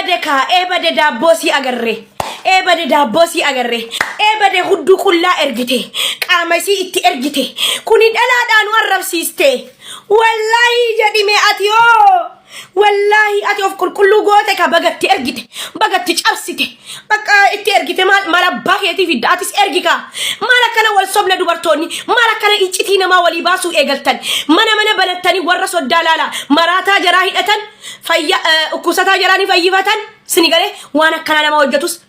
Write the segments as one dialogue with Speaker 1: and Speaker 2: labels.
Speaker 1: Eebade kaa, eebade daabboo sii agarre. Eebade daabboo sii agarre. Eebade hudduu qullaa ergite. Qaama isii itti ergite. Kuni dhalaadhaa nu arrabsiiste. Wallaahi jedhime ati hoo. Wallaahi ati of qulqulluu goote ka bagatti ergite. Bagatti cabsite. Bakka itti ergite maal maal abbaa keetii fidda atis ergi kaa. Maal akkana wal sobna dubartoonni. Maal akkana iccitii namaa walii baasuu eegaltan. Mana mana banattanii warra soddaa laalaa maraataa jaraa hidhatan fayya dhukkubsataa jaraa ni fayyifatan sini galee waan akkanaa nama hojjetus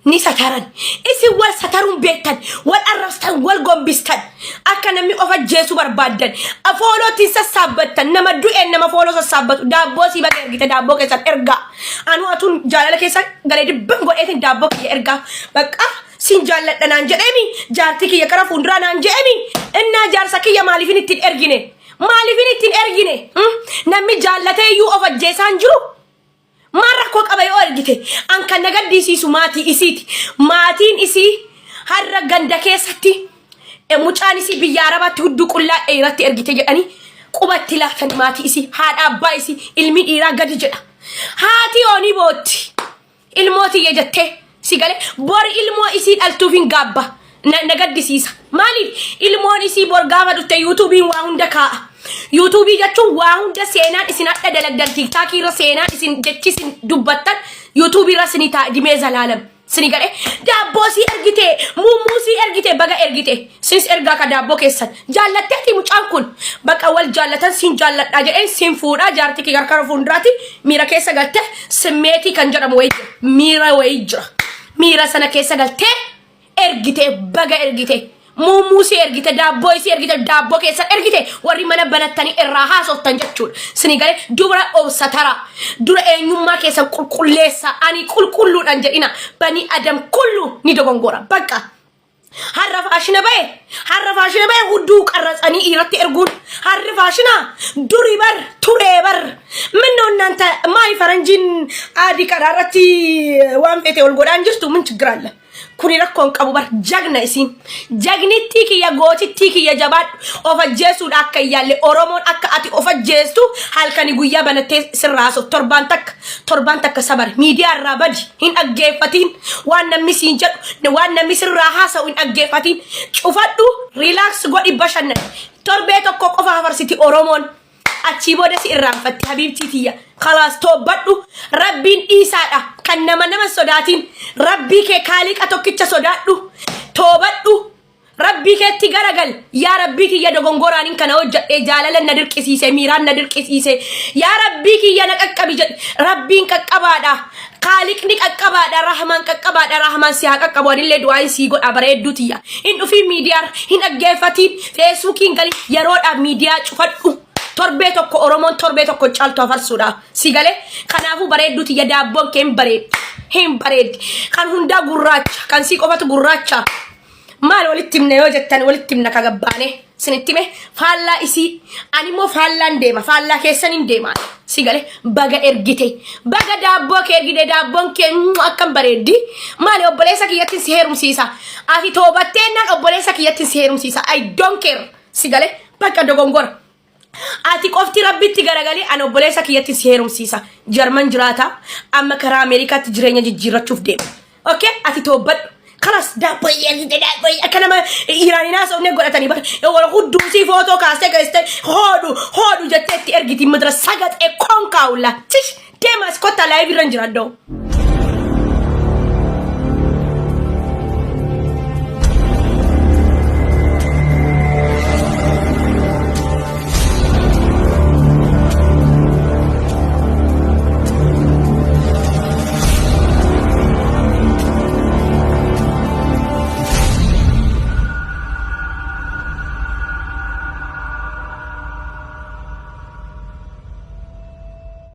Speaker 1: ni sataran. Isin wal sataruun beektan, wal arrabstan, wal gombistan, akka namni of ajjeesuu barbaaddan, foolootti sassaabbattan, nama du'een nama fooloo sassaabbatu, daabboo sii baga ergite daabboo keessan ergaa. Anuu atuun jaalala keessa galee dibban godheetiin daabboo kiyya ergaa. Bakka sin jaalladha naan jedheemi, jaartii kiyya kara fuulduraa naan jedheemi, innaa jaarsa kiyya maaliifin ittiin ergine? Maaliifin ittiin ergine? Namni jaallatee iyyuu of ajjeesaan jiru? Maal rakkoo qaba yoo ergite? An kan na gaddisiisu maatii isiiti. Maatiin isii har'a ganda keessatti mucaan isii biyya Arabaatti hudduu qullaa dheeratti ergite jedhanii qubatti laatan maatii isii haadha abbaa isii ilmi dhiiraa gadi jedha. Haati yoo ni bootti. Ilmoo tiyya jettee si galee bor ilmoo isii dhaltuuf hin gaabba. Na gaddisiisa. Maaliif ilmoon isii bor gaafa dhufte yuutuubiin waa hunda kaa'a. Yuutuubii jechuun waa hunda seenaan isin hadha dalagdan tiiktaakii irra seenaan isin jechi isin dubbattan yuutuubii irra isinii taa'a dimee zalaalam. Sini galee daabboo sii ergite muumuu sii ergite baga ergite sinis ergaa ka daabboo keessan jaallatteeti mucaan kun baqa wal jaallatan siin jaalladhaa jedheen siin fuudhaa jaartii kee gargara fuulduraati miira keessa galte simmeetii kan jedhamu wayii jira miira wayii jira miira sana keessa galtee ergite baga ergite muumuu sii ergite daabboo isii ergite daabboo keessan ergite warri mana banattanii irraa haasoftan jechuudha sini galee dubra obsa tara dura eenyummaa keessan qulqulleessa ani qulqulluudhaan jedhina banii adam kullu ni dogongora bakka har'a faashina ba'e har'a faashina ba'e hudduu qarratsanii irratti erguun har'i faashina duri bar turee bar minnoo እናንተ ማይ ፈረንጂን adii karaa irratti waan feete ol godhaan jirtu min ችግር አለ? Kuni rakkoon qabu bar jagna isiin. Jagnittii kiyya gootittii kiyya jabaadhu of ajjeesuudha akka iyyaalle Oromoon akka ati of ajjeestu halkani guyyaa banattee sirraa haasoftu torbaan takka torbaan takka sabari miidiyaa irraa badi hin dhaggeeffatiin waan namni siin jedhu waan namni sirraa haasa'u hin dhaggeeffatiin cufadhu relax godhi bashannan torbee tokko qofa hafarsiti Oromoon. Achii booda si irraanfatti habiibtii tiyya. Khalaas toobbadhu. Rabbiin dhiisaadha. Kan nama nama hin sodaatin. Rabbii kee kaaliqa tokkicha sodaadhu. Toobadhu. Rabbii keetti garagal. Yaa Rabbii kiyya dogongoraanin kana hojjedhe jaalala na dirqisiise miiraan na dirqisiise. Yaa Rabbii kiyya na qaqqabi jedhe. Rabbiin qaqqabaadha. Kaaliqni qaqqabaadha. Rahmaan qaqqabaadha. Rahmaan si haa qaqqabu. Anillee du'aayin sii godha bareedduu tiyya. Hin dhufiin miidiyaarra. Hin dhaggeeffatiin. Feesbuukiin gali yeroodhaaf miidiyaa cufadhu. Torbee tokko Oromoon torbee tokko caaltu hafarsuudha. Si galee kanaafuu bareedduu tiyya daabboon kee hin bareeddi. Hin bareeddi. Kan hundaa gurraacha. Kan sii qofatu gurraacha. Maal walitti himna yoo jettan walitti himna ka gabbaane. Sinitti hime faallaa isii ani immoo faallaan deema faallaa keessan hin deema. Si galee baga ergite. Baga daabboo kee ergite daabboon kee akkam bareeddi. Maali obboleessa kiyyatti si heerumsiisa. Ati toobatteennaan obboleessa kiyyatti si heerumsiisa. I don't care. Si galee bakka dogongora. Ati qofti rabbitti garagalii ani obboleessa kiyyatti si heerumsiisa. Jarman jiraata. Amma karaa Ameerikaatti jireenya jijjiirrachuuf deema. Okay? Ati toobbadhu. Kalas daabboo ergite daabboo akka nama Iraaniin haasofne godhatanii bara wal hudduusii footoo kaastee geessite hoodhu hoodhu jettee itti ergiti madra sagaxee konkaawulla. Tish deemaas kottaa live irra hin jira iddoo.